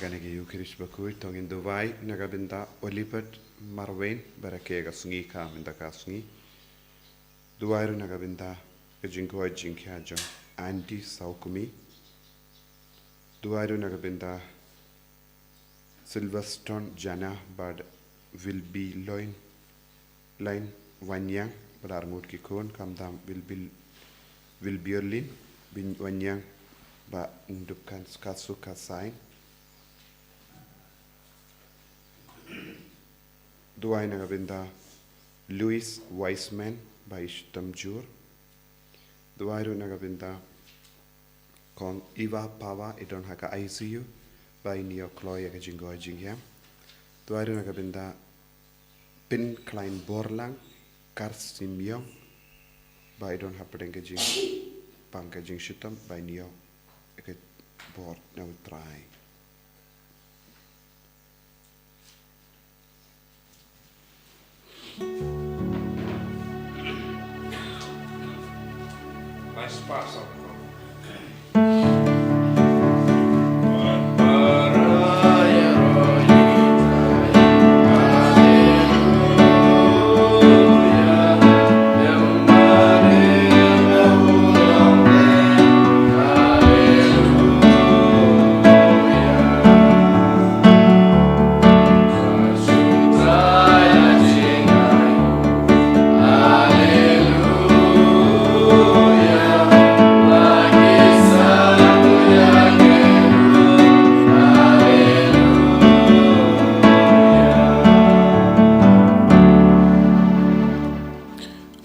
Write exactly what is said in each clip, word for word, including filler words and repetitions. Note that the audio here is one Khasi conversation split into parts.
Kane ka Eucharist bakhuid to ngin duwai na ka bynta Oliver Marwein ba rakhe ka sngi ka mynta ka sngi. Duwai ruh na ka bynta ka jingkoit jingkhiah jong Andy Sawkmie. Duwai ruh na ka bynta Silverstone Jana bad Wilby Loin Lain Wanyang bad arngut ki khun khamtam Wilby Wilby Lin Wanyang ba ndup kan skasu ka sain. Duwai na ka bynta Louis Wiseman ba i shitom jur. Duwai ruh na ka bynta Kong Eva Pawa i don ha ka I C U ba i ïoh kloi ïa ka jingkoit jingkhiah. Duwai ruh na ka bynta Pin Klein Borlang Kar Sim Yong ba i don hapdeng ka jingpang ka jingshitom ba i ïoh ka bor na U Trai.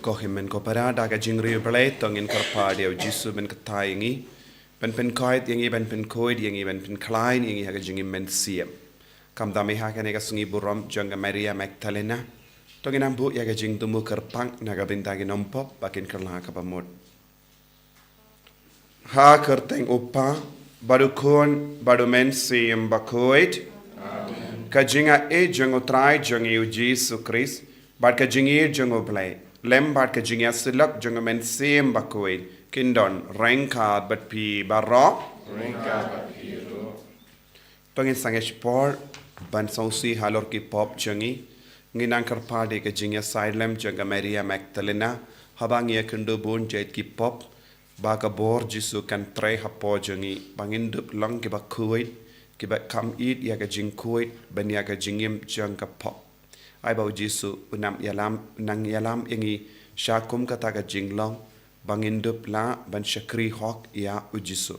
Ko hynmen ko para, da ka jingriewblei to ngin kyrpad ïa U Jisu ban kyrteng ïa ngi, ban pynkoit ïa ngi, ban pynkhuid ïa ngi, ban pynkhlaiñ ïa ngi ha ka jingim mynsiem. Khamtam ha kane ka sngi burom jong ka Maria Magdalena, to ngin ïa buh ïa ka jingthmu kyrpang na ka bynta ki nongpop ba kin kylla kaba mut. Ha ka kyrteng U Kpa bad U Khun bad U Mynsiem Bakhuid. Ka jingaiei jong U Trai jong ngi U Jisu Khrist bad ka jingïeit jong U Blei lem bad ka jingïasyllok jong U Mynsiem Bakhuid kin don ryngkat bad phi baroh. To ngin sangeh shipor ban sngewsih halor ki pop jong ngi. Ngin nang kyrpad ïa ka jingïasaid lem jong ka Maria Magdalena haba ngi ïakynduh bun jait ki pop, ba ka bor Jisu kan trei hapoh jong ngi, ba ngin dup long kiba khuid, kiba kham ïeit ïa ka jingkhuid ban ïa ka jingim jong ka pop. Ai ba U Jisu un nang ïalam, un nang ïalam ïa ngi sha kum kata ka jinglong, ba ngin dup lah ban shakri hok ïa U Jisu.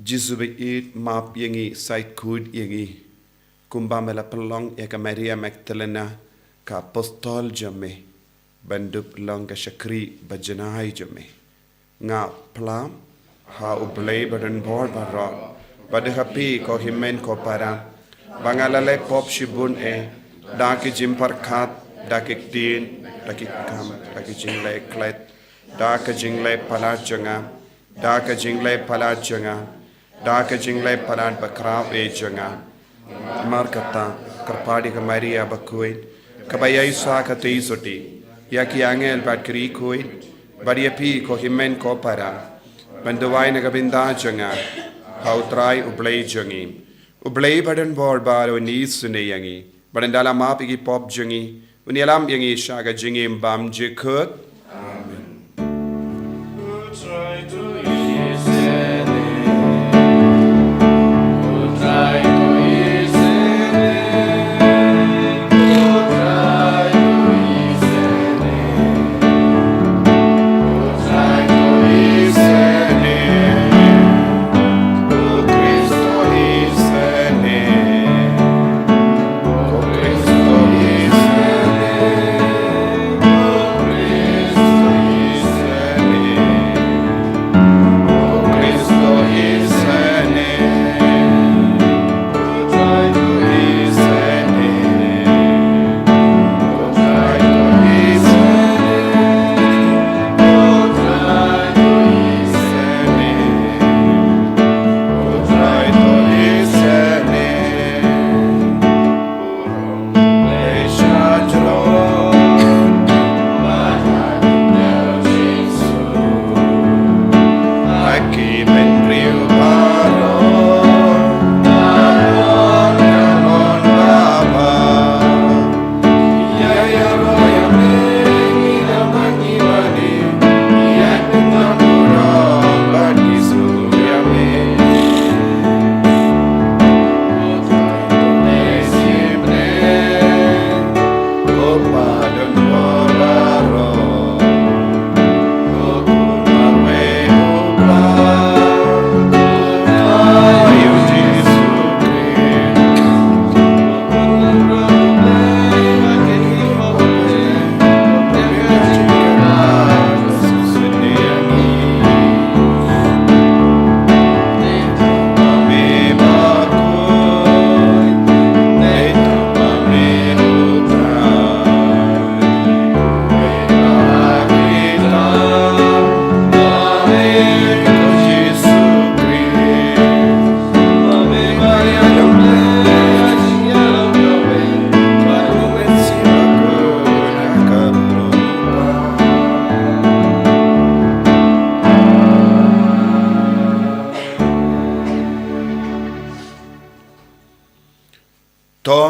Jisu ba ïeit, map ïa ngi, said khuid ïa ngi, kumba me la pynlong ïa ka Maria Magdalena, ka apostol jong me, ban dup long ka shakri ba janai jong me. Nga phla ha U Blei badonbor baroh, bad ha phi ko hynmen ko para, ba nga la leh pop shibun eh, da ki jingpyrkhat, da ki ktien, da ki kam, da ki jingleh klet, da ka jingleh palat jong nga, da ka jingleh palat jong nga, da ka jingleh palat bakhraw eh jong nga. Namar kata, kyrpad ïa ka Maria bakhuid, kaba ïaishah katei shatei ïa ki angel bad ki riewkhuid, bad ïa phi ko hynmen ko para, ban duwai na ka bynta jong nga ha U Trai U Blei jong ngi. U Blei badonbor baroh un isynei ïa ngi, bad ynda la map ïa ki pop jong ngi, un ïalam ïa ngi sha ka jingim bymjukut. Amen.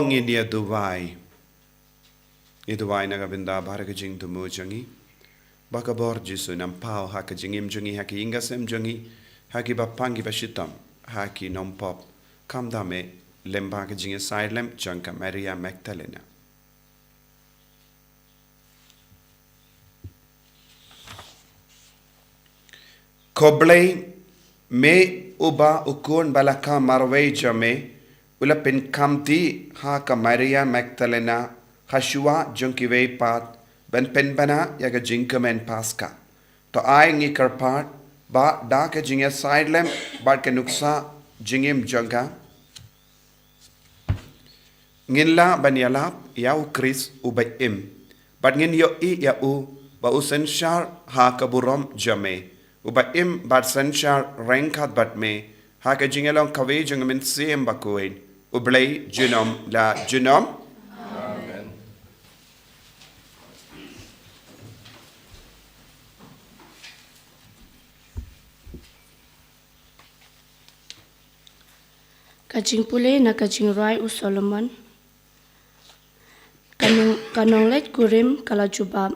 Ngin ïa duwai. Ngi duwai na ka bynta baroh ka jingthmu jong ngi. Ba ka bor Jisu un ym paw ha ka jingim jong ngi, ha ka ïing ka sem jong ngi, ha ki bapang ki bashitom, ha ki nongpop. Kham tam eh lyngba ka jingïasaid lem jong ka Maria Magdalena. Ko Blei, me uba u Khun ba la kha marwei jong me u la pynkham dih ha ka Maria Magdalena, ha shuwa jong kiwei pat, ban pynbna ïa ka jingkmen Paska. To ai ngi kyrpad ba da ka jingïasaid lem bad ka nuksa jingim jong ka, ngin lah ban ïalap ïa u Khrist uba im, bad ngin ïohi ïa u ba u synshar ha ka burom jong me, uba im bad synshar ryngkat bad me, ha ka jingïalong kawei jong ka Mynsiem Bakhuid, U Blei junom la junom. Amen. Ka jingpule na ka jingrwai u Solomon. Ka nong-, ka nongleit kurim ka la jubab.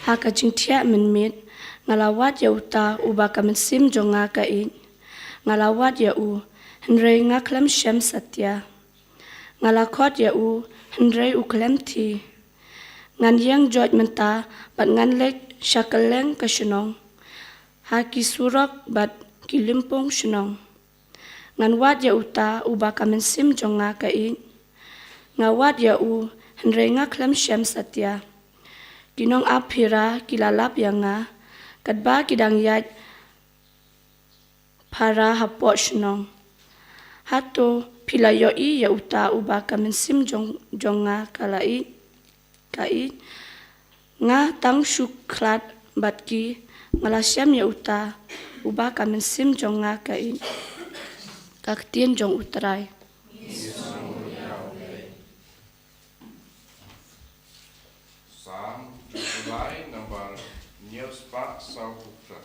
Ha ka jingthiah mynmiet, nga la wad ïa uta uba ka mynsiem jong nga ka ïeit. Nga la wad ïa u, hynrei nga khlem shem satia. Nga la khot ïa u, hynrei u khlem thied. Ngan ïeng joit mynta, bad ngan leit sha kylleng ka shnong, ha ki surok bad ki lympung shnong. Ngan wad ïa uta uba ka mynsiem jong nga ka ïeit. Nga wad ïa u, hynrei nga khlem shem satia. Ki nongap phira ki la lap ïa nga, katba ki dang ïaid phara hapoh shnong. Hato phi la ïohi ïa uta uba ka mynsiem jong, jong nga ka la ïeit, ka ïeit? Nga tang shu khlad bad ki, nga la shem ïa uta uba ka mynsiem jong nga ka ïeit. Ka ktien jong U Trai. Salm jong u lai nambar hynñiew spah saw phew phra.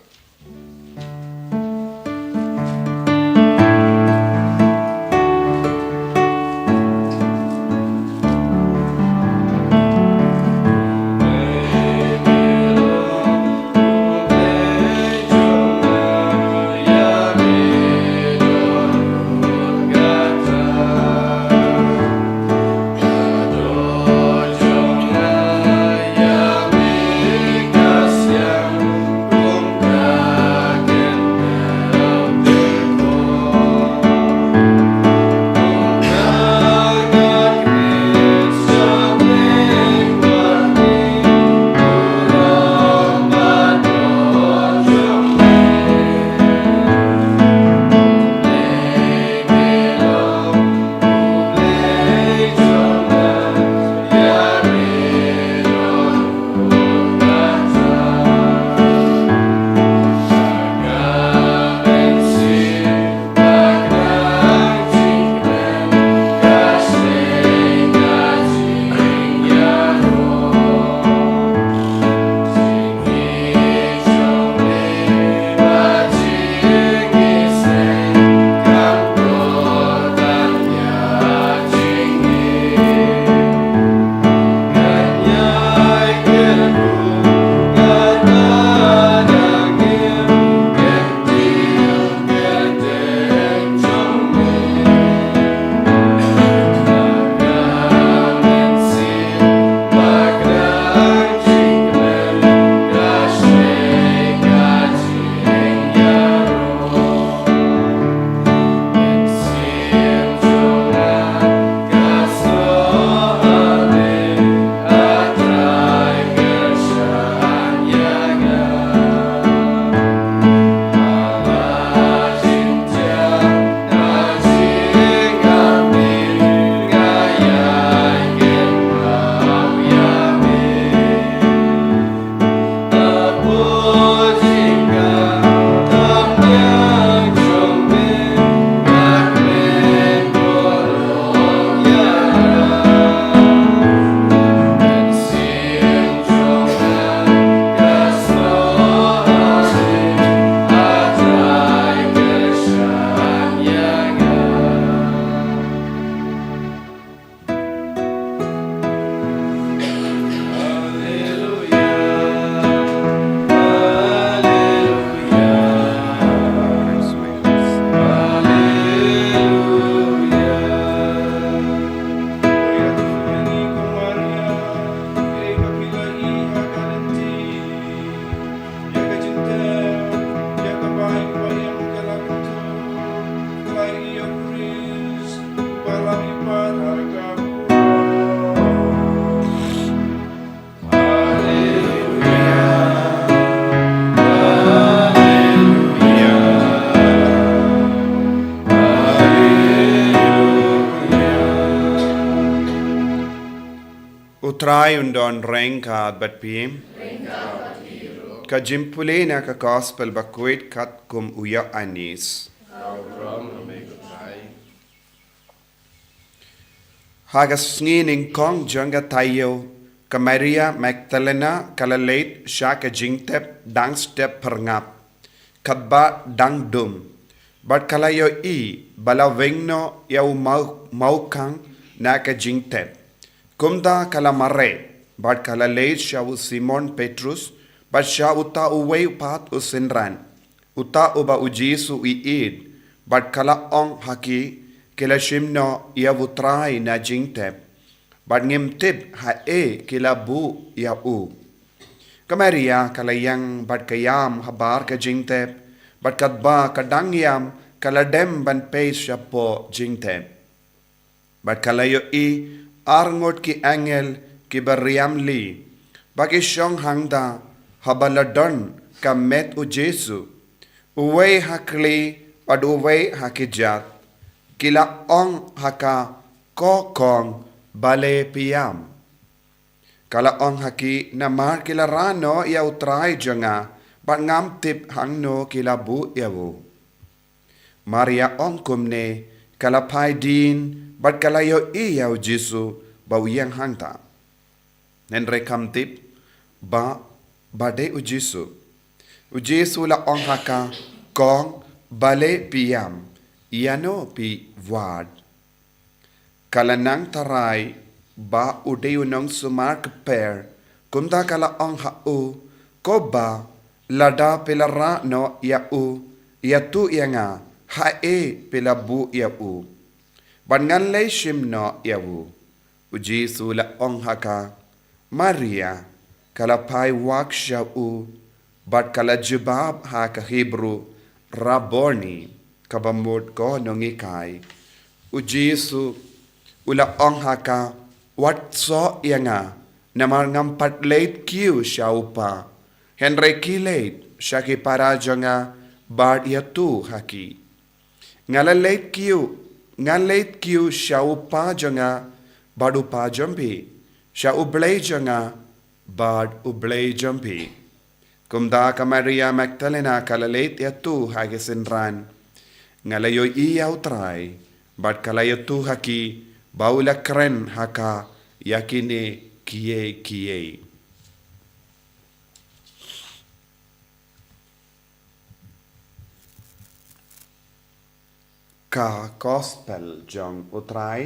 U Trai un don ryngkat bad phi. Ka jingpule na ka Gospel bakhuid katkum u Ïoannis. Ha ka sngi nyngkong jong ka taïew, ka Maria Magdalena ka la leit sha ka jingtep dang step phyrngap, katba dang dum, bad ka la ïohi ba la weng noh ïa u maw-, mawkhang na ka jingtep. Kumta ka la mareh, bad ka la leit sha u Simon Petrus, bad sha uta uwei pat u synran, uta uba u Jisu u ïeit, bad ka la ong ha ki, ki la shim noh ïa u Trai na jingtep, bad ngim tip haei ki la buh ïa u. Ka Maria ka la ïeng bad ka ïam habar ka jingtep, bad katba ka dang ïam ka la dem ban peit shapoh jingtep. Bad ka la ïohi arngut ki angel kiba riam lih, ba ki shong hangta haba la don ka met u Jisu, uwei ha khlieh bad uwei ha kjat. Ki la ong ha ka, Ko Kong, balei phi ïam? Ka la ong ha ki, Namar ki la rah noh ïa u Trai jong nga, bad ngam tip hangno ki la buh ïa u. Maria ong kumne, ka la phai dien, bad ka la ïohi ïa u Jisu ba u ïeng hangta. Hynrei kam tip ba, ba dei u Jisu. U Jisu la ong ha ka, Kong, balei phi ïam? Ïano phi wad? Ka la nang tharai ba u dei u nongsumar kper, kumta ka la ong ha u, Ko Bah, lada phi la rah noh ïa u, ïathuh ïa nga haei phi la buh ïa u, bad ngan leit shim noh ïa u. U Jisu la ong ha ka, Maria. Ka la phai wak sha u, bad ka la jubab ha ka Hebru, Rabboni, kaba mut ko nonghikai. U Jisu u la ong ha ka, Wat soh ïa nga, namar ngam pat leit kiew sha u Kpa. Hynrei khie leit sha ki para jong nga bad ïathuh ha ki, Nga la leit kiew, nga leit kiew sha u Kpa jong nga bad u Kpa jong phi, sha u Blei jong nga bad u Blei jong phi. Kumta ka Maria Magdalena ka la leit ïathuh ha ki synran, Nga la ïohi ïa u Trai, bad ka la ïathuh ha ki ba u la kren ha ka ïa kine kiei kiei. Ka Gospel jong u Trai.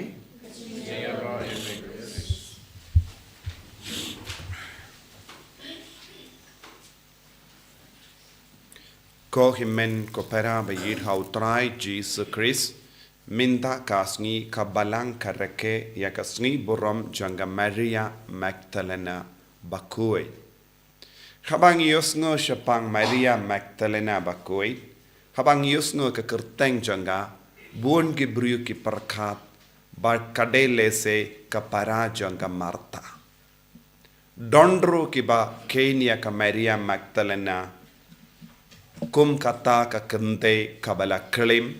Ko hynmen ko para ba ïeit ha u Trai Jisu Khrist, mynta ka sngi ka Balang ka rakhe ïa ka sngi burom jong ka Maria Magdalena bakhuid. Haba ngi ïohsngew shaphang Maria Magdalena bakhuid, haba ngi ïohsngew ka kyrteng jong ka, bun ki briew ki pyrkhat ba ka dei lehse ka para jong ka Martha. Don ruh kiba kheiñ ïa ka Maria Magdalena kum kata ka kynthei kaba la klim,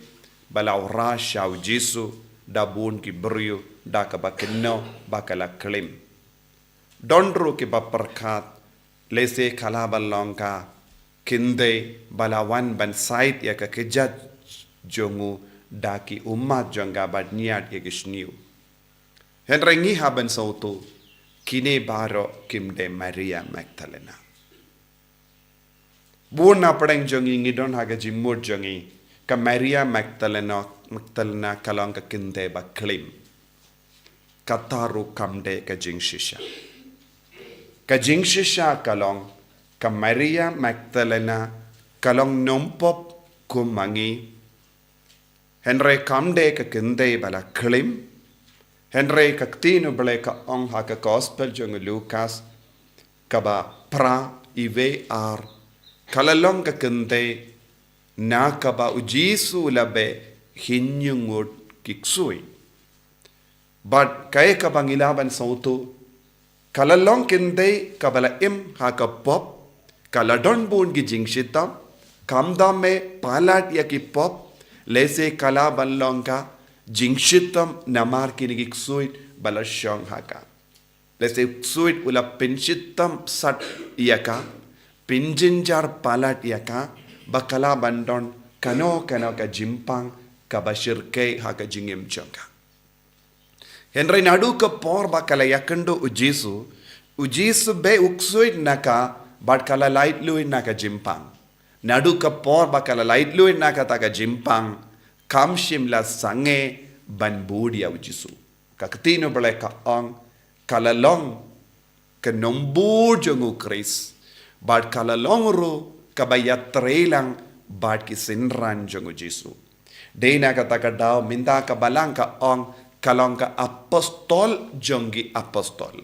ba la wanrah sha u Jisu da bun ki briew da kaba kynnoh ba ka la klim. Don ruh kiba pyrkhat lehse ka la ban long ka kynthei ba la wan ban shait ïa ka kjat jong u da ki ummat jong ka bad ñiad ïa ki shñiuh. Hynrei ngi hap ban sngewthuh, kine baroh kim dei Maria Magdalena. Bun na pdeng jong ngi ngi don ha ka jingmut jong ngi, ka Maria Magdalena, Magdalena ka long ka kynthei ba klim. Kata ruh kam dei ka jingshisha. Ka jingshisha ka long, ka Maria Magdalena ka long nongpop kum ma ngi. Hynrei kam dei ka kynthei ba la klim. Hynrei ka ktien U Blei ka ong ha ka Gospel jong u Lukas, kaba phra, wei ar, ka la long ka kynthei na kaba u Jisu u la beh hynñiew ngut ki ksuid. Bad kaei kaba ngi lah ban sngewthuh, ka la long kynthei kaba la im ha ka pop, ka la don bun ki jingshitom, khamtam eh palat ïa ki pop, lehse ka lah ban long ka jingshitom namar kine ki ksuid ba la shong ha ka. Lehse u ksuid u la pynshitom sat ïa ka, pynjynjar palat ïa ka, ba ka lah ban don kano kano ka jingpang kaba shyrkhei ha ka jingim jong ka. Hynrei naduh ka por ba ka la ïakynduh u Jisu, u Jisu bad u ksuid na ka, bad ka la laitluid na ka jingpang. Naduh ka por ba ka la laitluid na kata ka jingpang, kam shym la sangeh ban bud ïa u Jisu. Ka ktien u Blei ka ong, ka la long ka nongbud jong u Khrist, bad ka la long ruh kaba ïatreilang bad ki synran jong u Jisu. Dei na kata ka daw mynta ka Balang ka ong, ka long ka apostol jong ki apostol.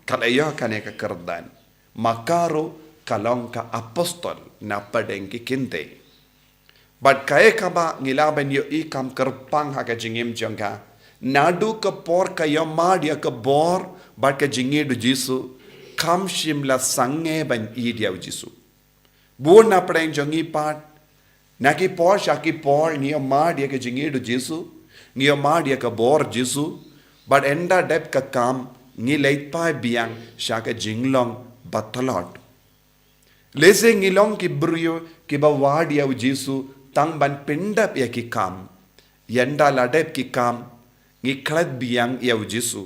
Ka la ïoh kane ka kyrdan, ma ka ruh ka long ka apostol na pdeng ki kynthei. Bad kaei kaba ngi lah ban ïohi kam kyrpang ha ka jingim jong ka, naduh ka por ka ïohmad ïa ka bor bad ka jingïeit u Jisu, kam shym la sangeh ban ïeit ïa u Jisu. Bun na pdeng jong ngi pat, na ki por sha ki por ngi ïohmad ïa ka jingïeit u Jisu, ngi ïohmad ïa ka bor Jisu, bad ynda dep ka kam ngi leit phai biang sha ka jinglong ba tlot. Lehse ngi long ki briew kiba wad ïa u Jisu tang ban pyndep ïa ki kam. Ynda la dep ki kam, ngi klet biang ïa u Jisu,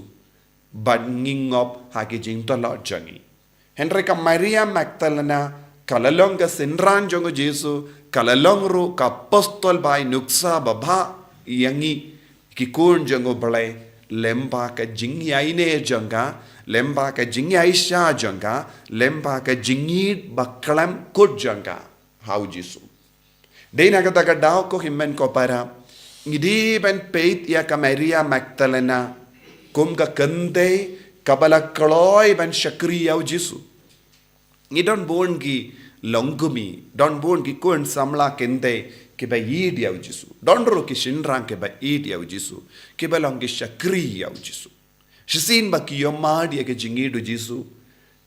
bad ngi ngop ha ki jingtlot jong ngi. Hynrei ka Maria Magdalena, ka la long ka synran jong u Jisu, ka la long ruh ka apostol ba ai nuksa babha ïa ngi ki khun jong u Blei, lem bad ka jingïaineh jong ka, lem bad ka jingïaishah jong ka, lem bad ka jingïeit ba khlem kut jong ka ha u Jisu. Dei na kata ka daw ko hynmen ko para, ngi dei ban peit ïa ka Maria Magdalena kum ka kynthei kaba la kloi ban shakri ïa u Jisu. Ngi don bun ki longkmie, don bun ki khun samla kynthei kiba ïeit ïa u Jisu. Don ruh ki shynrang kiba ïeit ïa u Jisu, kiba long ki shakri ïa u Jisu. Shisien ba ki ïohmad ïa ka jingïeit u Jisu,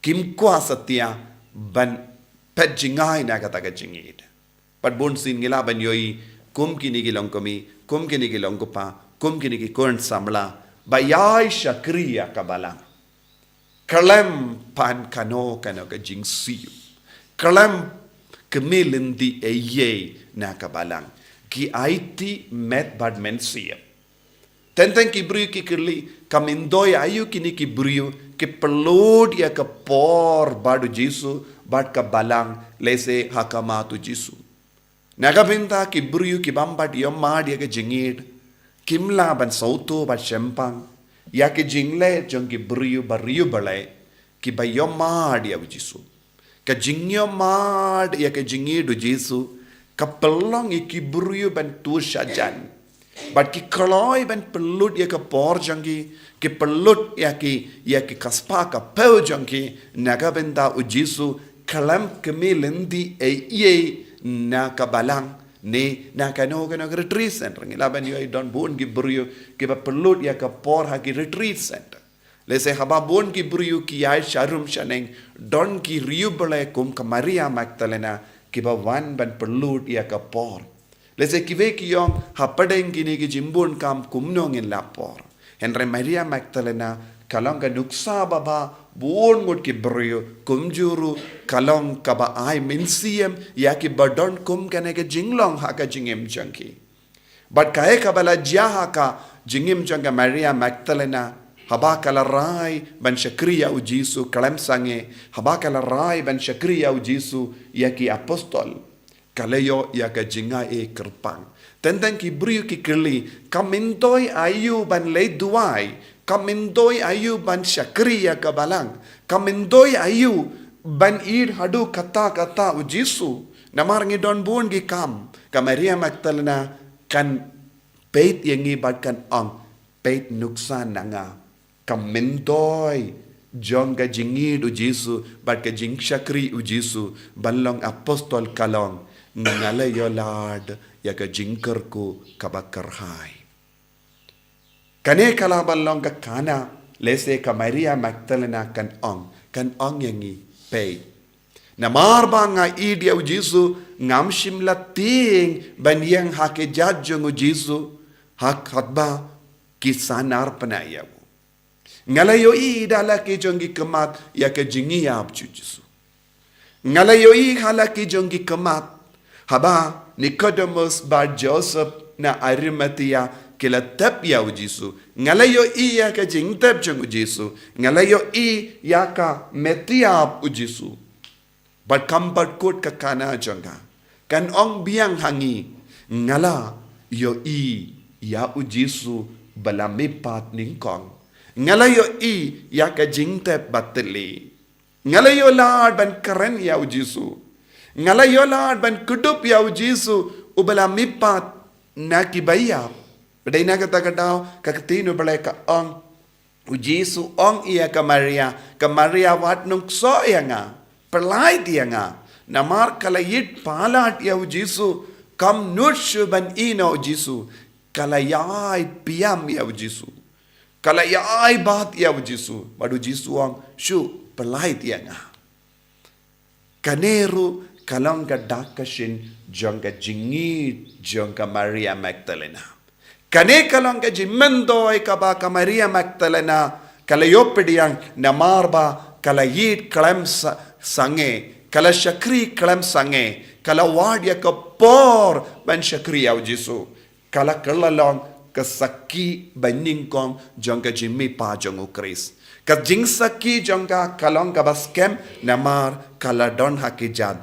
kim kwah satia ban peit jngai na kata ka jingïeit. Bad bun sien ngi lah ban ïohi kum kine ki longkmie, kum kine ki longkpa, kum kine ki khun samla ba ïai shakri ïa ka Balang. Khlem pan kano kano ka jingsiew, khlem kmie lynti ei ei na ka Balang, ki aiti met bad mynsiem. Teng teng ki briew ki kylli, ka myntoi aïu kine ki briew ki pynlut ïa ka por bad u Jisu bad ka Balang, lehse ha khmat u Jisu. Na ka bynta ki briew ki bym pat ïohmad ïa ka jingïeit, kim lah ban sngewthuh bad shemphang ïa ka jingleh jong ki briew ba riewblei kiba ïohmad ïa u Jisu. Ka jingïohmad ïa ka jingïeit u Jisu ka pynlong ïa ki briew ban tu shajan. Bad ki kloi ban pynlut ïa ka por jong ki, ki pynlut ïa ki, ïa ki ka spah ka phew jong ki na ka bynta u Jisu, khlem kmie lynti ei ei na ka Balang ne na kano kano ka retreat center. Ngi lah ban ïohi don bun ki briew kiba pynlut ïa ka por ha ki retreat center. Lehse haba bun ki briew ki ïai sharum shaneng, don ki riewblei kum ka Maria Magdalena kiba wan ban pynlut ïa ka por. Lehse kiwei ki ong, hapdeng kine ki jingbun kam kumno ngin lap por. Hynrei Maria Magdalena ka long ka nuksa babha, bun ngut ki briew, kumjuh ruh ka long kaba ai mynsiem ïa kiba don kum kane ka jinglong ha ka jingim jong ki. Bad kaei kaba la jia ha ka jingim jong ka Maria Magdalena, haba ka la rai ban shakri ïa u Jisu khlem sangeh, haba ka la rai ban shakri ïa u Jisu ïa ki apostol, ka la ïoh ïa ka jingaiei kyrpang. Teng teng ki briew ki kylli, ka myntoi aïu ban leit duwai, ka myntoi aïu ban shakri ïa ka Balang, ka myntoi aïu ban ïeit haduh katta katta u Jisu. Namar ngi don bun ki kam, ka Maria Magdalena kan peit ïa ngi bad kan ong, peit nuksa na nga. Ka myntoi jong ka jingïeit u Jisu bad ka jingshakri u Jisu ban long apostol ka long, nga la ïoh lad ïa ka jingkyrkhu kaba kyrhai. Kane ka lah ban long ka khana, lehse ka Maria Magdalena kan ong, kan ong ïa ngi, peit. Namar ba nga ïeit ïa u Jisu, ngam shym la tieng ban ïeng ha ki jait jong u Jisu, ha kaba ki sahnarphna ïa u. Nga la ïohi da la ki jong ki khmat ïa ka jingïap jong u Jisu. Nga la ïohi ha la ki jong ki khmat haba Nicodemus bad Joseph na Arimathea ki la tep ïa u Jisu. Nga la ïohi ïa ka jingtep jong u Jisu. Nga la ïohi ïa ka met ïap u Jisu. Bad kam pat kut ka khana jong nga kan ong biang ha ngi, nga la ïohi ïa u Jisu ba la mihpat nyngkong. Nga la ïohi ïa ka jingtep ba tili. Nga la ïoh lad ban kren ïa u Jisu. Nga la ïoh lad ban kdup ïa u Jisu uba la mihpat na ki ba ïap. Ba dei na kata ka daw ka ktien u Blei ka ong, u Jisu ong ïa ka Maria, ka Maria wat nang ksoh ïa nga, pyllait ïa nga. Namar ka la ïit palat ïa u Jisu, kam nud shuh ban ïehnoh u Jisu. Ka la ïai biang ïa u Jisu. Ka la ïai bat ïa u Jisu. Bad u Jisu ong, shu pyllait ïa nga. Kane ruh ka long ka dak ka shin jong ka jingïeit jong ka Maria Magdalena. Kane ka long ka jingmyntoi kaba ka Maria Magdalena ka la ïoh pdiang namar ba ka la ïit khlem sa-, sangeh, ka la shakri khlem sangeh, ka la wad ïa ka por ban shakri ïa u Jisu. Ka la kylla long ka sakhi ba nyngkong jong ka jingmihpat jong u Khrist. Ka jingsakhi jong ka ka long kaba skhem namar ka la don ha ki jat.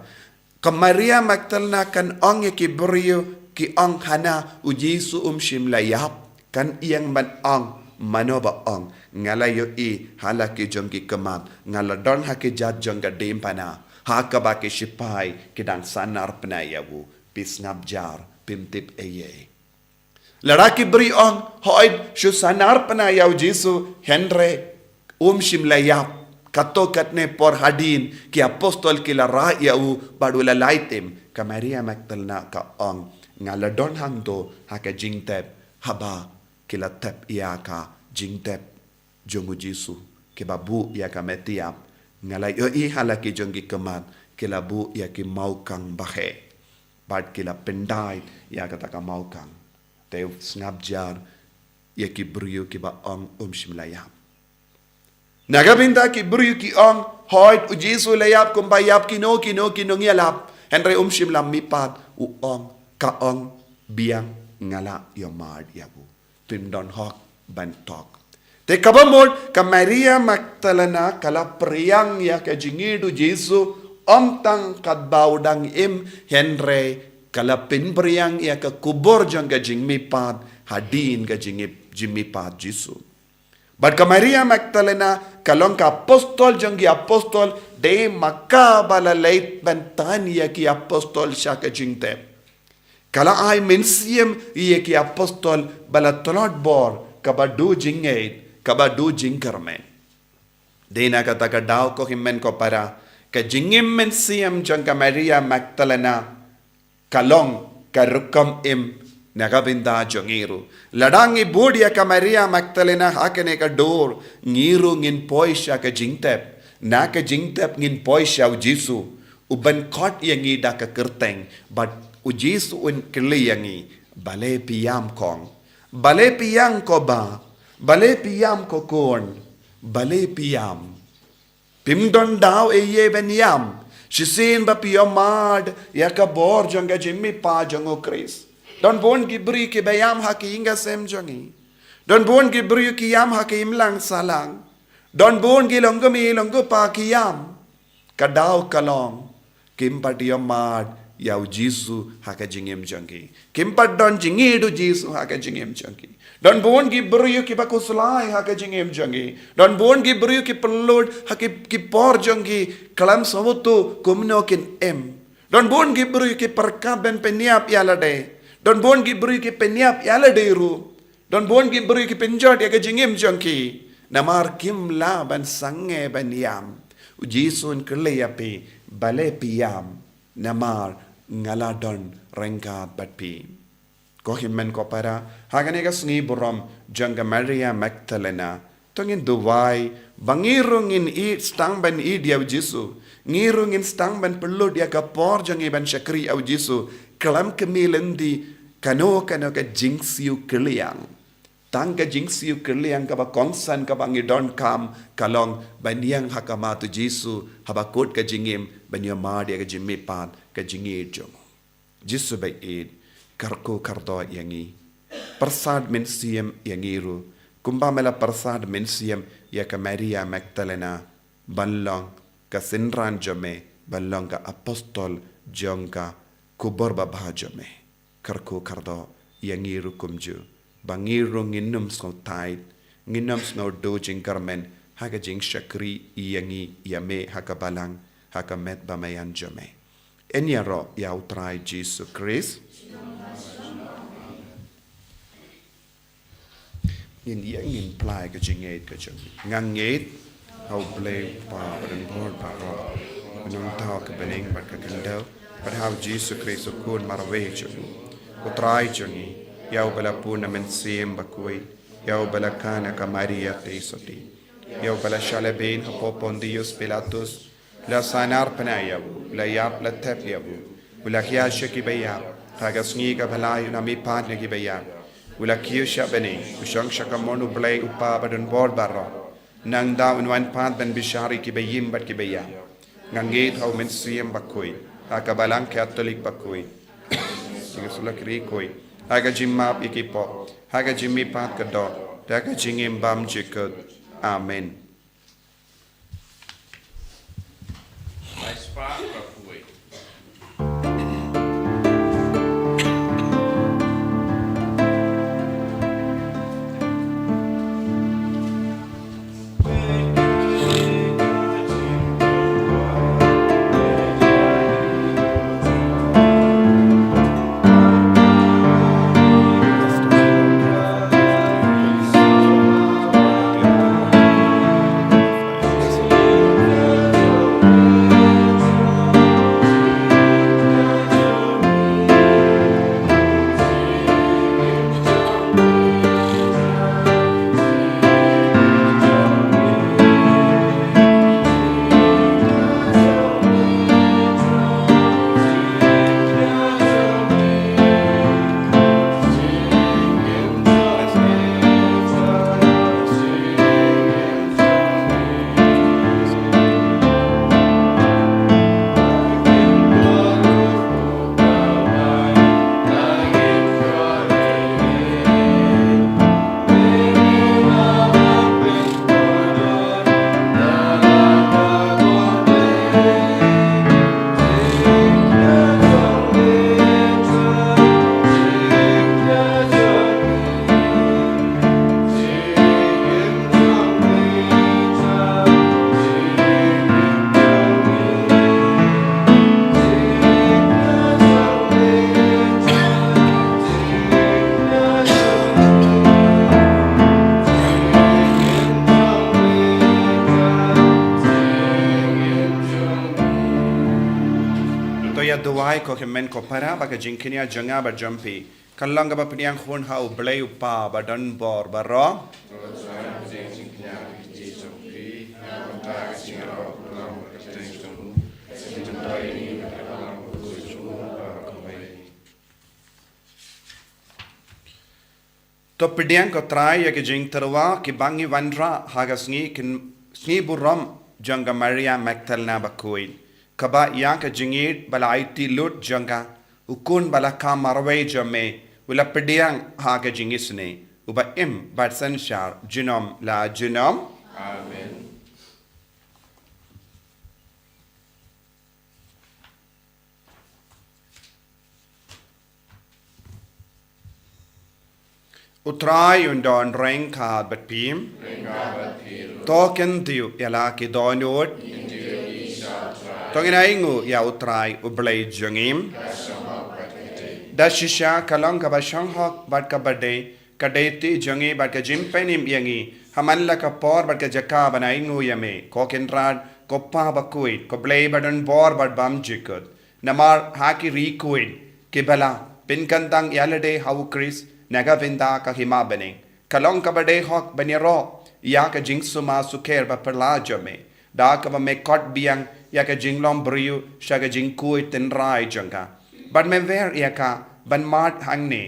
Ka Maria Magdalena kan ong ïa ki briew ki ong hana u Jisu um shym la ïap. Kan ïeng ban ong mano ba ong nga la ïohi ha la ki jong ki khmat, nga la don ha ki jat jong ka diengphna. Ha kaba ki shipai ki dang sahnarphna ïa u. Phi sngap jar, phim tip ei ei. Lada ki briew ong, hooid, shu sahnarphna ïa u Jisu, hynrei um shym la ïap. Kato katne por hadien ki apostol ki la rah ïa u bad u la lait im. Ka Maria Magdalena ka ong, nga la don hangto ha ka jingtep haba ki la tep ïa ka jingtep jong u Jisu, kiba buh ïa ka met ïap. Nga la ïohi ha la ki jong ki khmat ki la buh ïa ki mawkhang ba heh bad ki la pyndait ïa kata ka mawkhang. Te sngap jar ïa ki briew kiba ong um shym la ïap. Na ka bynta ki briew ki ong, hooid u Jisu la ïap kumba ïap kino kino ki nongïalap, hynrei um shym la mihpat. U ong, ka ong biang, nga la ïohmad ïa u. Phim don hok ban tok. Te kaba mut ka Maria Magdalena ka la pdiang ïa ka jingïeit u Jisu, ym tang katba u dang im, hynrei ka la pynpdiang ïa ka khubor jong ka jingmihpat hadien ka jingmih-, jingmihpat Jisu. Bad ka Maria Magdalena ka long ka apostol jong ki apostol, dei ma ka ba la leit ban tan ïa ki apostol sha ka jingtep. Ka la ai mynsiem ïa ki apostol ba la tlot bor, kaba duh jingngeit, kaba duh jingkyrmen. Dei na kata ka daw ko hynmen ko para, ka jingim mynsiem jong ka Maria Magdalena ka long ka rukom im na ka bynta jong ngi ruh. Lada ngi bud ïa ka Maria Magdalena ha kane ka dur, ngi ruh ngin poi sha ka jingtep. Na ka jingtep ngin poi sha u Jisu, u ban khot ïa ngi da ka kyrteng, bad u Jisu un kylli ïa ngi, balei phi ïam kong? Balei phi ïam ko bah? Balei phi ïam ko khun? Balei phi ïam? Phim don daw ei ei ban ïam. Shisien ba phi ïohmad ïa ka bor jong ka jingmihpat jong u Khrist. Don bun ki briew kiba ïam ha ki ïing ki sem jong ngi. Don bun ki briew ki ïam ha ki imlang sahlang. Don bun ki long kmie long kpa ki ïam. Ka daw ka long, kim pat ïohmad ïa u Jisu ha ka jingim jong ki. Kim pat don jingïeit u Jisu ha ka jingim jong ki. Don bun ki briew kiba khuslai ha ka jingim jong ki. Don bun ki briew ki pynlut ha ki, ki por jong ki, khlem sngewthuh kumno kin im. Don bun ki briew ki pyrkhat ban pynïap ïa lade. Don bun ki briew ki pynïap ïa lade ruh. Don bun ki briew ki pynjot ïa ka jingim jong ki. Namar kim lah ban sangeh ban ïam. U Jisu un kylli ïa phi, balei phi ïam? Namar nga la don ryngkat bad phi. Ko hynmen ko para, ha kane ka sngi burom jong ka Maria Magdalena, to ngin duwai ba ngi ruh ngin ïeit, sdang ban ïeit ïa u Jisu. Ngi ruh ngin sdang ban pynlut ïa ka por jong ngi ban shakri ïa u Jisu. Khlem kmie lynti kano kano ka jingsiew kylliang. Tang ka jingsiew kylliang kaba kongsan kaba ngi donkam ka long ban ïeng ha khmat u Jisu, haba kut ka jingim, ban ïa mad ïa ka jingmihpat ka jingïeit jong u. Jisu ba ïeit, kyrkhu kyrdoh ïa ngi. Pyrsad mynsiem ïa ngi ruh, kumba me la pyrsad mynsiem ïa ka Maria Magdalena, ban long ka synran jong me, ban long ka apostol jong ka khubor babha jong me. Kyrkhu kyrdoh ïa ngi ruh kumjuh, ba ngi ruh ngin ym sngew tied, ngin ym sngew duh jingkyrmen ha ka jingshakri ïa ngi ïa me ha ka balang, ha ka met ba maïan jong me. Yn ïaroh ïa u Trai Jisu Khrist. Ngin ïeng ngin pynlait ka jingngeit ka jong ngi. Nga ngeit ha u Blei u Kpa badonbor baroh, u nongthaw ka bneng bad ka khyndew, bad ha u Jisu Khrist u Khun marwei jong u, u Trai jong ngi, ïa uba la pun na Mynsiem Bakhuid, ïa uba la kha na ka Maria Theisotti, ïa uba la shah lehbeiñ hapoh Pontius Pilatus, la sahnarphna ïa u, la ïap, la thep ïa u, u la hiar sha kiba ïap, ha ka sngi kaba lai u la mihpat na kiba ïap, u la kiew sha bneng, u shong sha kamon u Blei u Kpa badonbor baroh. Nangta un wan pat ban bishar ïa kiba im bad kiba ïap. Nga ngeit ha u Mynsiem Bakhuid, ha ka Balang Katholik bakhuid, ha ka jingïasyllok ri khuid, ha ka jingmap ïa ki pop, ha ka jingmihpat ka doh, ha ka jingim bymjukut. Amen. To ïa duwai ko hynmen ko para, ba ka jingkñia jong nga bad jong phi kan long kaba pdiang hun ha u Blei u Kpa badonbor baroh. To pdiang ko Trai ïa ki jingtyrwa kiba ngi wanrah ha ka sngi kin, sngi burom jong ka Maria Magdalena bakhuid, kaba ïa ka jingïeit ba la aiti lut jong ka, u Khun ba la kha marwei jong me u la pdiang ha ka jingisynei, uba im bad synshar junom la junom. Amen. U Trai un don ryngkat bad phi. To kyntiew ïa la ki dohnud. To ngin ainguh ïa u Trai u Blei jong ngi. Da shisha ka long kaba shong hok bad kaba dei, ka dei ti jong ngi bad ka jingpynim ïa ngi ha man la ka por bad ka jaka ban ainguh ïa me, ko Kynrad, ko Pa bakhuid, ko Blei badonbor bad bymjukut. Namar ha ki ri khuid kiba la pynkyntang ïa lade ha u Khrist na ka bynta ka hima bneng, ka long kaba dei hok ban ïaroh ïa ka jingsumar sukher baphylla jong me, da kaba me khot biang ïa ka jinglong briew sha ka jingkhuid tynrai jong ka, bad me wer ïa ka ban mad hangne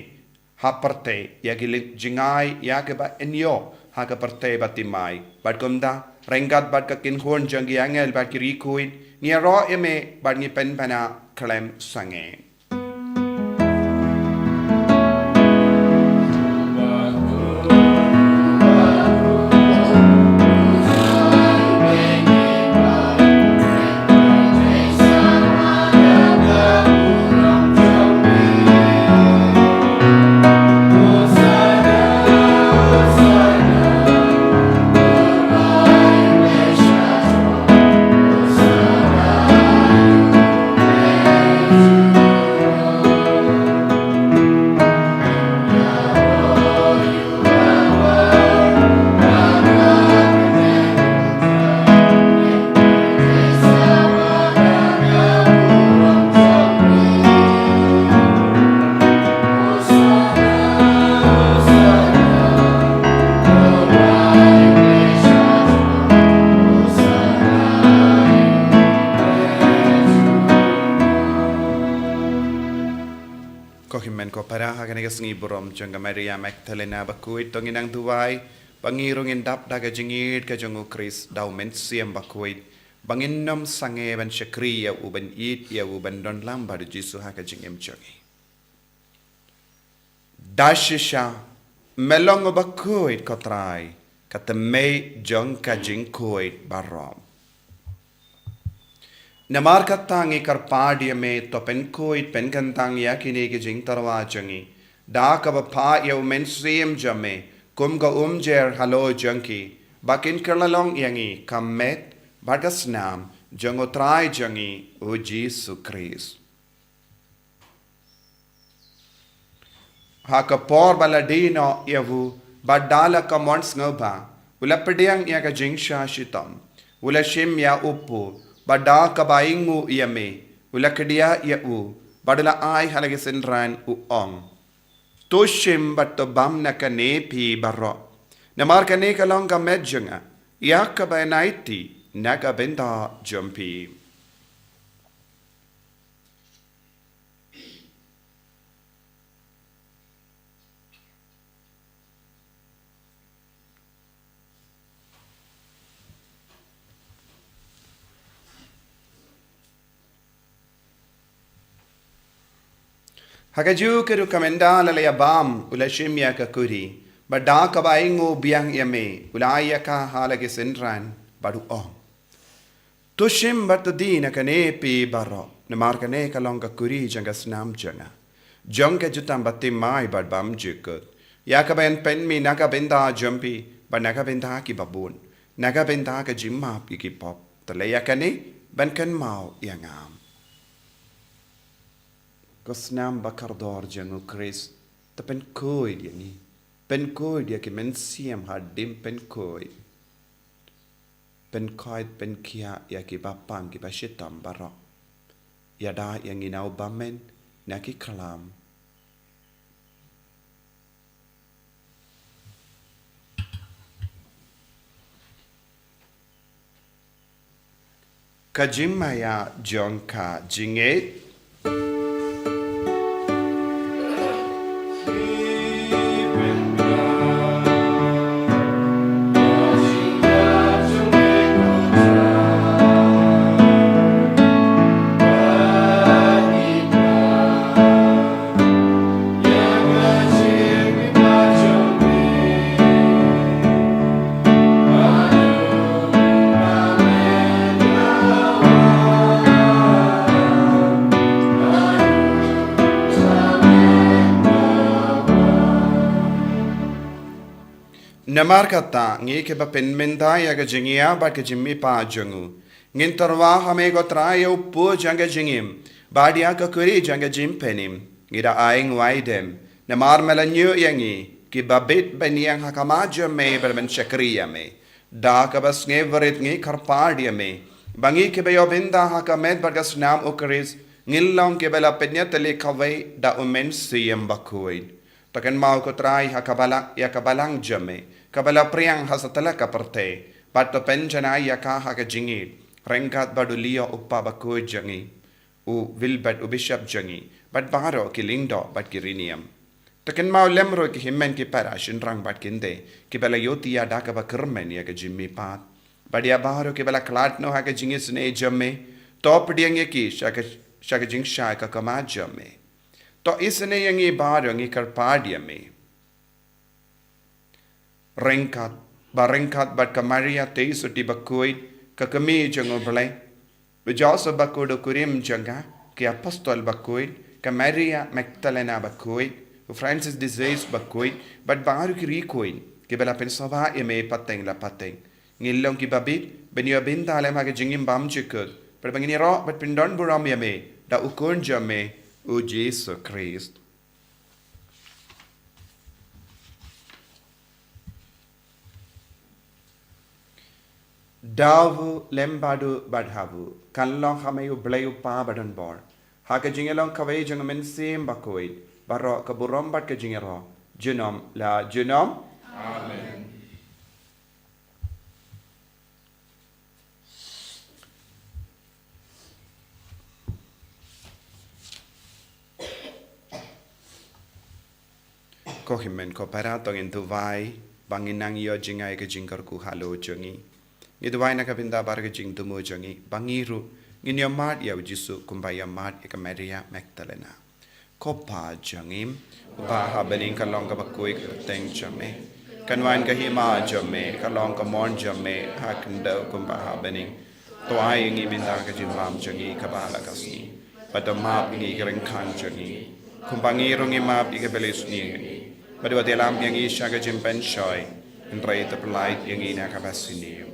ha pyrthei, ïa ki lin-, jngai ïa kiba yn ïoh ha ka pyrthei ba thymmai. Bad kumta, ryngkat bad ka kynhun jong ki angel bad ki riewkhuid, ngi ïaroh ïa me bad ngi pynbna khlem sangeh. Ko hynmen ko para, ha kane ka sngi burom jong ka Maria Magdalena bakhuid, to ngin nang duwai ba ngi ruh ngin dap da ka jingïeit ka jong u Khrist, da u Mynsiem Bakhuid, ba ngin nym sangeh ban shakri ïa u, ban ïeit ïa u, ban don lang bad u Jisu ha ka jingim jong ngi. Da shisha me long uba khuid, ko Trai, ka tymmen jong ka jingkhuid baroh. Namar kata ngi kyrpad ïa me, to pynkhuid pynkyntang ïa kine ki jingtyrwa jong ngi da kaba phah ïa u Mynsiem jong me kum ka umjer halor jong ki, ba kin kylla long ïa ngi ka met bad ka snam jong u Trai jong ngi u Jisu Khrist. Ha ka por ba la die noh ïa u, bad da la ka mon sngewbha, u la pdiang ïa ka jingshah shitom, u la shim ïa u pud, bad da kaba ainguh ïa me, u la kdiah ïa u, bad u la ai ha la ki synran, u ong: To shim bad to bam na kane phi baroh, namar kane ka long ka met jong nga, ïa kaba yn aiti na ka bynta jong phi. Ha kajuh ka rukom ynda la ïa bam, u la shim ïa ka kuri, bad da kaba ainguh biang ïa me, u la ai ïa ka ha la ki synran, bad u ong: To shim bad to die na kane phi baroh, namar kane ka long ka kuri jong ka snam jong nga, jong ka jutang ba thymmai bad bymjukut, ïa kaba yn pynmih na ka bynta jong phi bad na ka bynta kiba bun, na ka bynta ka jingmap ïa ki pop. To leh ïa kane ban kynmaw ïa nga. Ko snam ba kordor jong u Khrist, to pynkhuid ïa ngi, pynkhuid ïa ki mynsiem hadien pynkhuid. Pynkhuid pynkhiah ïa kiba pang kiba shitom baroh. Ïada ïa ngi na u bymman na ki khlam. Ka jingmaïa jong ka jingngeit. Namar kata, ngi kiba pynmynta ïa ka jingïa bad ka jingmihpat jong u, ngin tyrwa ha me ko Trai ïa u pud jong ka jingim, bad ïa ka kuri jong ka jingpynim. Ngi da ai nguaidem, namar me la ñiew ïa ngi, kiba bit ban ïeng ha khmat jong me bad ban shakri ïa me. Da kaba sngewrit ngi kyrpad ïa me, ba ngi kiba ïoh bynta ha ka met bad ka snam u Khrist, ngin long kiba la pynïatylli kawei da u Mynsiem Bakhuid. To kynmaw ko Trai ha ka balang, ïa ka balang jong me, kaba la pdiang ha satlak ka pyrthei, bad to pynjanai ïa ka ha ka jingïeit, ryngkat bad u Leo u kpa bakhuid jong ngi, u Wilbert u bishop jong ngi, bad baroh ki lyngdoh bad ki riewniam. To kynmaw lem ruh ki hynmen ki para shynrang bad kynthei kiba la ïohi ïa da kaba kyrmen ïa ka jingmihpat. Bad ïa baroh kiba la khlad noh ha ka jingisynei jong me, to pdiang ïa ki sha ka, sha ka jingshai ka khmat jong me. To isynei ïa ngi baroh ngi kyrpad ïa me. Ryngkat, ba ryngkat bad ka Maria Theisotti bakhuid, ka kmie jong U Blei, u Joseph bakhuid u kurim jong ka, ki apostol bakhuid, ka Maria Magdalena bakhuid, u Francis de Sales bakhuid, bad baroh ki riewkhuid kiba la pynsngewbha ïa me pateng la pateng. Ngin long kiba bit ban ïoh bynta lem ha ka jingim bymjukut, bad ba ngin ïaroh bad pyndonburom ïa me da u Khun jong me, u Jisu Khrist. Da u lem bad u bad ha u, kan long ha me U Blei U Kpa badonbor, ha ka jingïalong kawei jong U Mynsiem Bakhuid, baroh ka burom bad ka jingïaroh junom la junom. Amen. Ko hynmen ko para, to ngin duwai ba ngin nang ïoh jngai ka jingkyrkhu halor jong ngi. Ngi duwai na ka bynta baroh ka jingthmu jong ngi ba ngi ruh ngin ïohmad ïa u Jisu kumba ïohmad ïa ka Maria Magdalena. Ko Pa jong ngi uba ha bneng, ka long kaba khuid ka kyrteng jong me. Kan wan ka hima jong me, ka long ka mon jong me ha khyndew kumba ha bneng. To ai ïa ngi mynta ka jingbam jong ngi kaba la ka sngi, bad to map ïa ngi ki ryngkang jong ngi, kumba ngi ruh ngi map ïa kiba la isynei ïa ngi. Bad wat ïalam ïa ngi sha ka jingpynshoi, hynrei to pyllait ïa ngi na kaba sniew.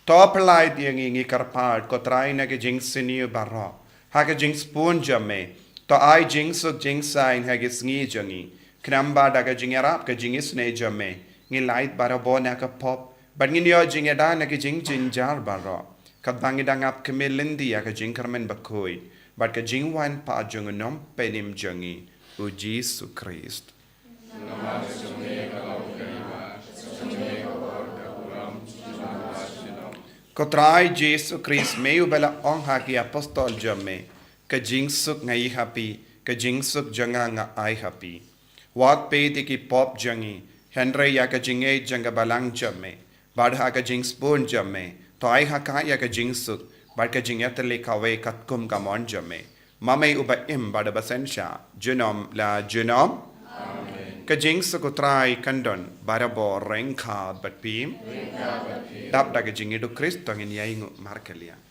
To pyllait ïa ngi, ngi kyrpad, ko Trai, na ki jingsniew baroh, ha ka jingsbun jong me. To ai jingsuk jingsaiñ ha ki sngi jong ngi, khnang ba da ka jingïarap ka jingisynei jong me, ngin lait barabor na ka pop, bad ngin ïoh jingïada na ki jingjynjar baroh, katba ngi dang ap khmih lynti ïa ka jingkyrmen bakhuid bad ka jingwan pat jong u Nongpynim jong ngi, u Jisu Khrist. Ko Trai Jisu Khrist, me uba la ong ha ki apostol jong me, ka jingsuk nga ai ha phi, ka jingsuk jong nga nga ai ha phi. Wat peit ïa ki pop jong ngi, hynrei ïa ka jingngeit jong ka balang jong me, bad ha ka jingsbun jong me, to ai ha ka ïa ka jingsuk bad ka jingïatylli kawei katkum ka mon jong me, ma me uba im bad uba synshar junom la junom. Amen. Ka jingsuk u Trai kan don barabor ryngkat bad phi. Dap da ka jingïeit u Khrist to ngin ïainguh markylliang.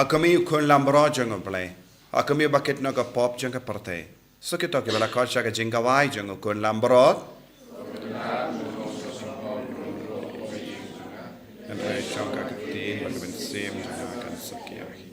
Ha khmih u Khun Langbrot jong U Blei, ha khmih ba kit noh ka pop jong ka pyrthei. Sa kito kiba la khot sha ka jingkhawai jong u Khun Langbrot. Hynrei shong ka ktien bad ka mynsiem jong nga kan suk ïa hi.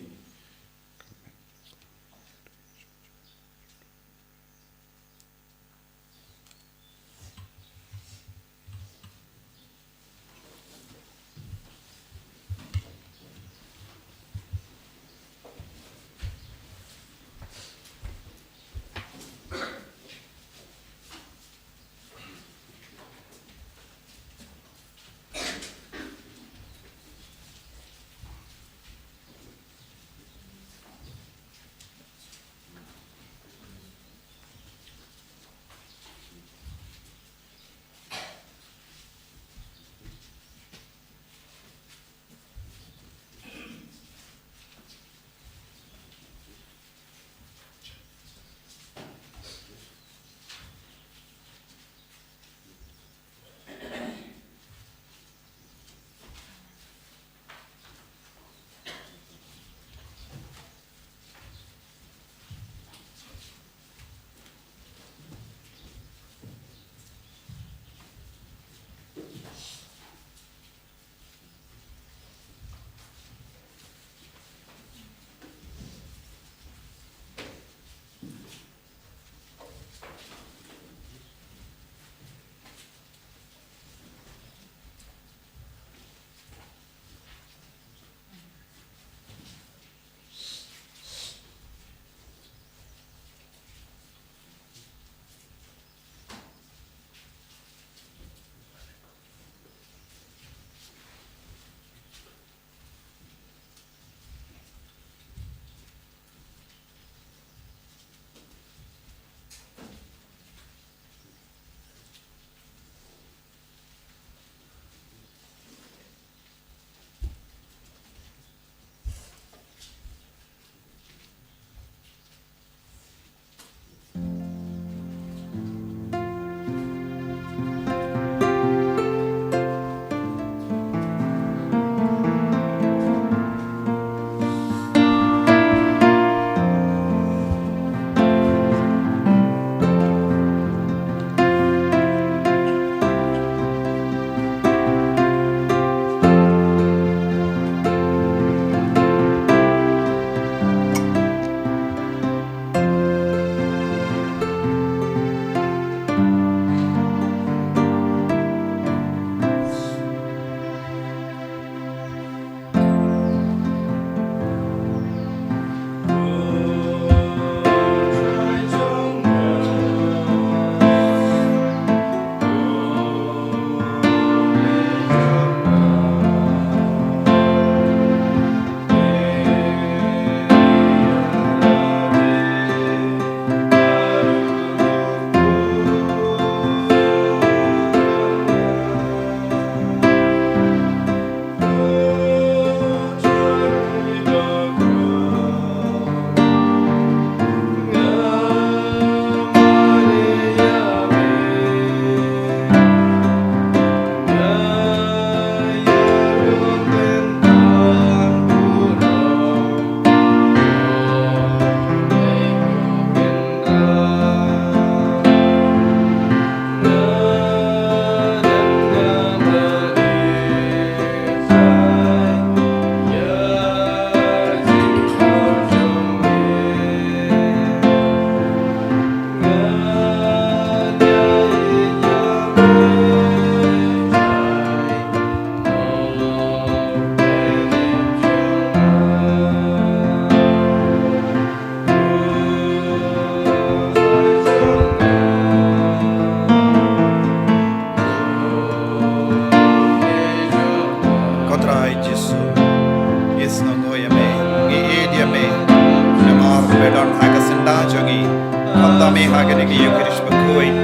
Me ha kane ka Eucharist bakhuid,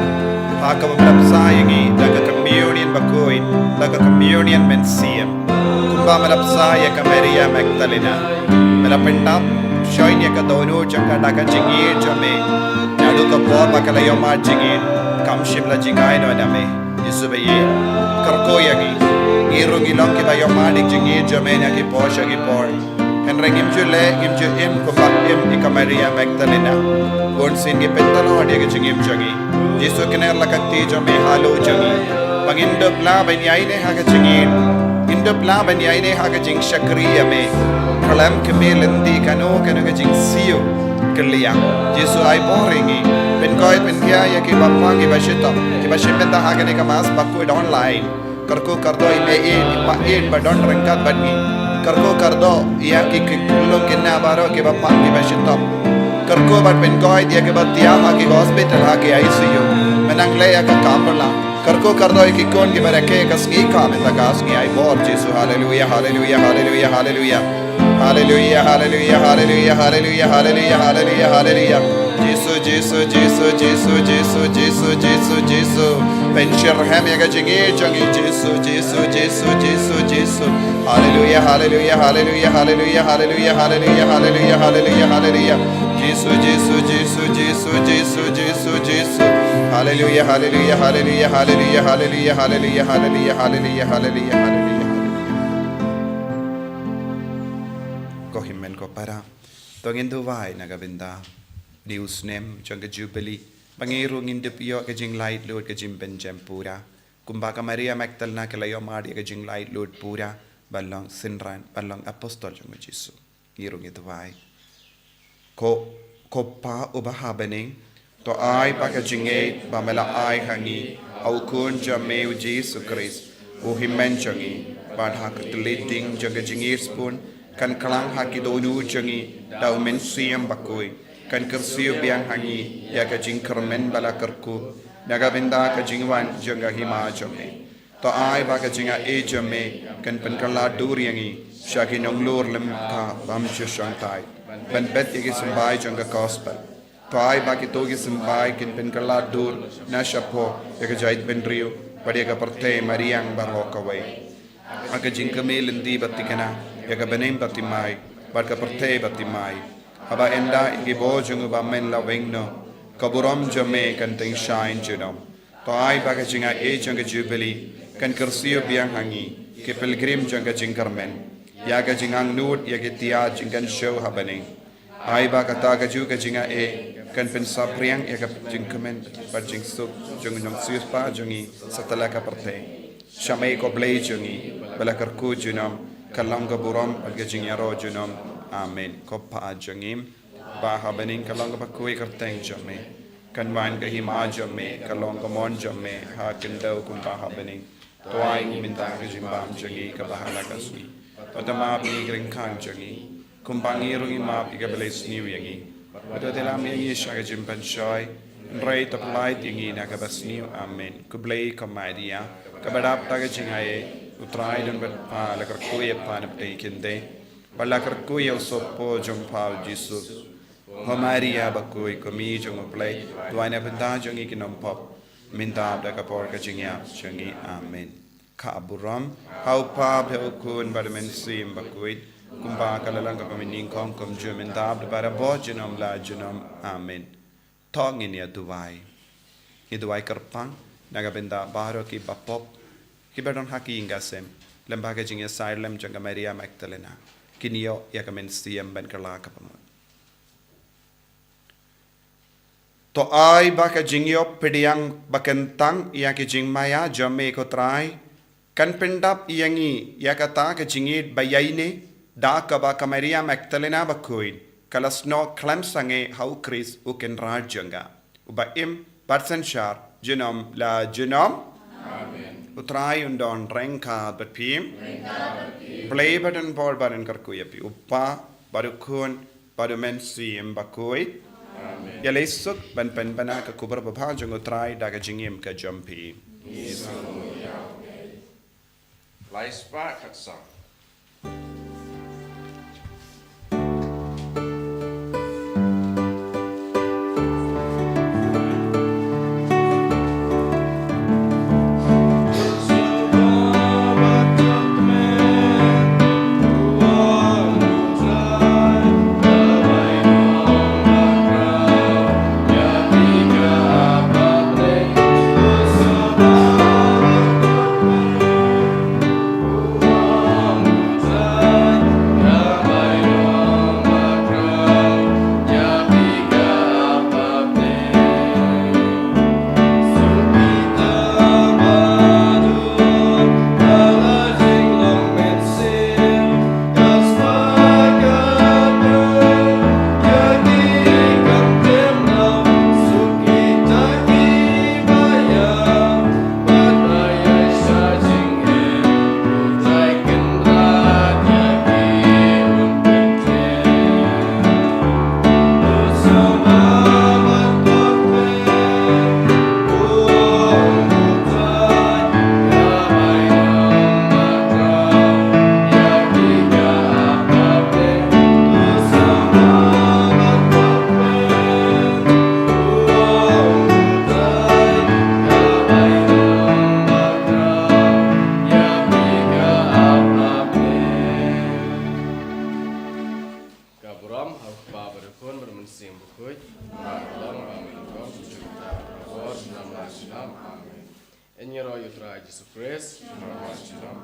ha kaba me la bsa ïa ngi da ka communion bakhuid, da ka communion mynsiem, kumba me la bsa ïa ka Maria Magdalena. Me la pyndap shoi ïa ka dohnud jong ka da ka jingïeit jong me. Naduh ka por ba ka la ïohmad jingïeit, kam shym la jingai noh na me. Jisu ba ïeit, kyrkhu ïa ngi. Ngi ruh ngi long kiba ïohmad ïa ka jingïeit jong me na ki por sha ki por. Hynrei ngim ju leh, ngim ju im kumba im ïa ka Maria Magdalena. Bunsien ngi pyntalor ïa ka jingim jong ngi. Jisu, kner la ka kti jong me halor jong ngi, ba ngin dup lah ban ïaineh ha ka jingïeit, ngin dup lah ban ïaineh ha ka jingshakri ïa me. Khlem kmie lynti kano kano ka jingsiew kylliang. Jisu, ai bor ïa ngi. Pynkoit pynkhiah ïa kiba pang kiba shitom, kiba shim bynta ha kane ka Mass bakhuid online. Kyrkhu kyrdoh ïa i mei i pa ïeit ba don ryngkat bad ngi. Kyrkhu kyrdoh ïa ki, ki khyllung khynnah baroh kiba pang kiba shitom. Kyrkhu bad pynkoit ïa kiba thiah ha ki hospital, ha ki I C U. Me nang leh ïa ka kam bylla. Kyrkhu kyrdoh ïa ki khun kiba rakhe ka sngi ka mynta ka sngi. Ai bor Jisu. Haleluia, haleluia, haleluia, haleluia. Haleluia, haleluia, haleluia, haleluia, haleluia, haleluia, haleluia. Jisu, Jisu, Jisu, Jisu, Jisu, Jisu, Jisu. Pynshyrkhei ïa ka jingïeit jong ngi, Jisu, Jisu, Jisu, Jisu, Jisu. Haleluia, haleluia, haleluia, haleluia, haleluia, haleluia, haleluia, haleluia, haleluia. Jisu, Jisu, Jisu, Jisu, Jisu, Jisu, Jisu. Haleluia, haleluia, haleluia, haleluia, haleluia, haleluia, haleluia, haleluia, haleluia, haleluia. Ko hynmen ko para, to ngin duwai na ka bynta une u snem jong ka Jubili, ba ngi ruh ngin dup ïoh ka jinglaitluid ka jingpynjem pura, kumba ka Maria Magdalena ka la ïohmad ïa ka jinglaitluid pura, ban long synran, ban long apostol jong u Jisu. Ngi ruh ngi duwai. Ko, ko Pa uba ha bneng, to ai ba ka jingïeit ba me la ai ha ngi ha u Khun jong me u Jisu Khrist, u hynmen jong ngi, bad ha ka tlot ding jong ka jingïeit sbun, kan khlaiñ ha ki dohnud jong ngi da u Mynsiem Bakhuid, kan kyrsiew biang ha ngi ïa ka jingkyrmen ba la kyrkhu na ka bynta ka jingwan jong ka Hima jong me. To ai ba ka jingaiei jong me kan pynkylla dur ïa ngi sha ki nonglor lymta bym ju shongthait, ban bet ïa ki symbai jong ka Gospel. To ai ba kito ki symbai kin pynkylla dur na shapoh ïa ka jaitbynriew bad ïa ka pyrthei mariang baroh kawei, ha ka jingkmie lynti ba thikna ïa ka bneng ba thymmai bad ka pyrthei ba thymmai. Haba ynda ïa ki bor jong u Bamynlaweng noh, ka burom jong me kan tyngshaiñ junom. To ai ba ka jingaiei jong ka Jubili kan kyrsiew biang ha ngi, ki pilgrim jong ka jingkyrmen, ïa ka jingangnud ïa ki tiar jingkynshew ha bneng. Ai ba kata kajuh ka jingaiei kan pynsaphriang ïa ka jingkmen bad jingsuk jong u nongsiewspah jong ngi satlak ka pyrthei. Sha me ko Blei jong ngi, ba la kyrkhu junom, ka long ka burom bad ka jingïaroh junom. Amen. Ko Pa jong ngi, ba ha bneng, ka long kaba khuid ka kyrteng jong me. Kan wan ka Hima jong me, ka long ka mon jong me ha khyndew kumba ha bneng. To ai ngi mynta ka jingbam jong ngi kaba ha la ka sngi. Bad to map ïa ngi ki ryngkang jong ngi, kumba ngi ruh ngi map ïa kiba la isniew ïa ngi. Bad to ym lam ïa ngi sha ka jingpynshoi, hynrei to pyllait ïa ngi na kaba sniew. Amen. Khublei ko Maria, kaba dap da ka jingaiei, u Trai u don bad pha, la kyrkhu ïa pha na pdeng ki khyndai, bad la kyrkhu ïa u sohpop jong pha u Jisu. Ko Maria bakhuid, ko Mei jong u Blei, duwai na ka bynta jong ngi ki nongpop, mynta bad ha ka por ka jingïap jong ngi. Amen. Ka burom ha u Pa bad ha u Khun bad ha u Mynsiem Bakhuid, kumba ka la long kaba mynnyngkong, kumjuh mynta bad barabor, junom la junom. Amen. To ngin ïa duwai. Ngi duwai kyrpang na ka bynta baroh kiba pop, kiba don ha ki ïing ki sem, lem bad ka jingïasaid lem jong ka Maria Magdalena, kin ïoh ïa ka mynsiem ban kylla kaba mut. To ai ba ka jingïoh pdiang ba kyntang ïa ka jingmaïa jong me ko Trai, kan pyndap ïa ngi ïa kata ka jingïeit ba ïaineh, da kaba ka Maria Magdalena bakhuid ka la snoh khlem sangeh ha u Khrist u Kynrad jong ka, uba im bad synshar junom la junom. Amen. U Trai un don ryngkat bad phi. Ryngkat bad phi. Blei ba don bor ba don kyrkhu ïa phi, u Pa bad u Khun bad u Mynsiem Bakhuid. Amen. Ïa leit suk ban pynbna ka khubor babha jong u Trai da ka jingim ka jong phi. Lai spah khatsaw. Ha u Kpa bad u Khun bad u Mynsiem Bakhuid. Bad long ba mynta, bad junom la junom. Amen. Ïaroh ïa u Trai Jisu Khrist. Bad junom.